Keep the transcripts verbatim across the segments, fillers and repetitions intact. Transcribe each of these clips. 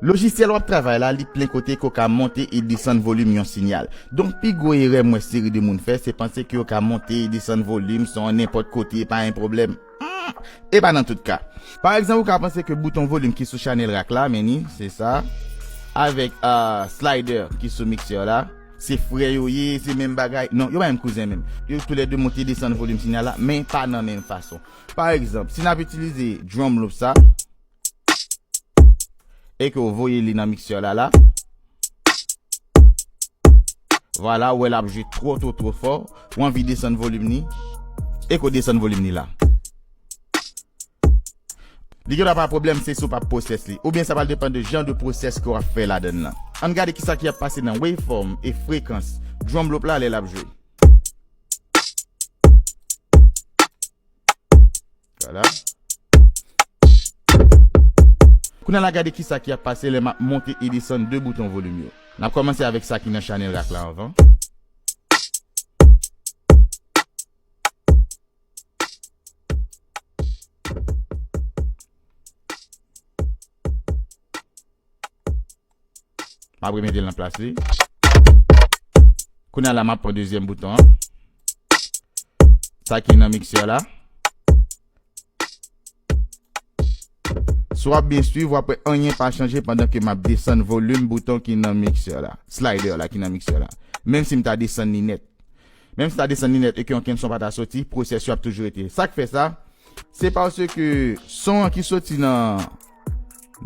Lojisyèl w ap travay la, li plen kote ke w ka monte e desann volim yon sinyal. Donk, pi gwo erè m wè seri de moun fè, se panse ke yo ka monte e desann volim son nenpòt kote, pa yon pwoblèm. Hmm, e pa nan tout ka. Pa egzanp, ou ka panse ke bouton volim ki sou chanèl rak la, men ni, se sa, avèk, ah, slider ki sou miksè la, se frè yo ye, se menm bagay. Non, yo pa menm kouzen menm. Yo toulède monte e desann volim sinyal la, men pa nan menm fason. Pa egzanp, si n ap itilize drum loop sa, e ke w voye li nan miksè la la, vwala, ou wè l ap jwe twò, twò, twò fò, ou anvi desann volim ni, e ke w desann volim ni la. Li gendwa pa pwoblèm, se si w p ap pwosès li. Oubyen sa pral depann de jan de pwosès ke w ap fè ladann nan. Ann gade kisa ki ap pase nan waveform e frekans drum loop la lè l ap jwe. Vwala. Kounye a la, gade kisa ki ap pase lè m ap monte e desann de bouton volim yo. N ap kòmanse avèk sa ki nan chanèl rak la anvan. M ap remete l nan plas li. Kounye a la, m ap pran dezyèm bouton an. Sa ki nan miksè la. Si w ap byen swiv, w ap wè anyen pa chanje pandan ke m ap desann volim bouton ki nan miksè la. Slider la ki nan miksè la. Menm si m ta desann li nèt. Menm si m ta desann li nèt e ke okenn son pa ta soti, pwosès yo ap toujou rete. Sa k fè sa? Se paske son an ki soti nan,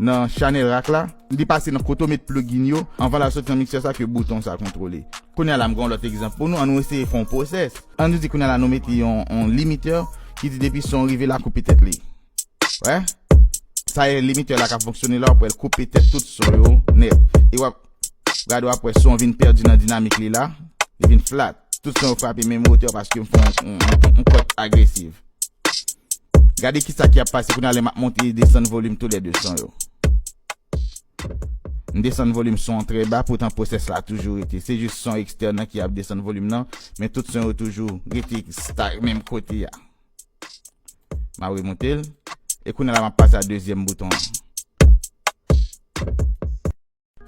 nan chanèl rak la, li pase nan kote w met plugin yo, anvan l al soti nan miksè sa ke bouton sa kontwole. Kounye a la, m gen yon lòt egzanp pou nou, ann nou eseye fè yon pwosès. Ann nou di kounye a la, nou mete yon, yon limitè ki di depi son rive la, koupe tèt li. Wè? Sa e limitè la k ap fonksyone la, w ap wè l koupe tèt tout son yo nèt. E w ap gade, w ap wè son vin pèdi nan dinamik li la, li vin flat. Tout son yo frape menm wotè paske m fè yon, yon, yon, yon kòt agresiv. Gade kisa ki ap pase kounye a lè m ap monte e desann volim toulède son yo. M desann volim son an trè ba, poutan pwosès la toujou rete. Se jis son ekstèn nan ki ap desann volim nan, men tout son yo toujou rete stag menm kote a. M ap remonte l. E kounye a la, m ap pase a dezyèm bouton an.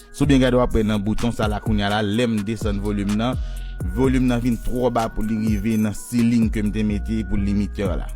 Si w byen gade, w ap wè nan bouton sa la kounye a la, lè m desann volim nan, volim nan vin twò ba pou li rive nan ceiling ke m te mete pou limitè la.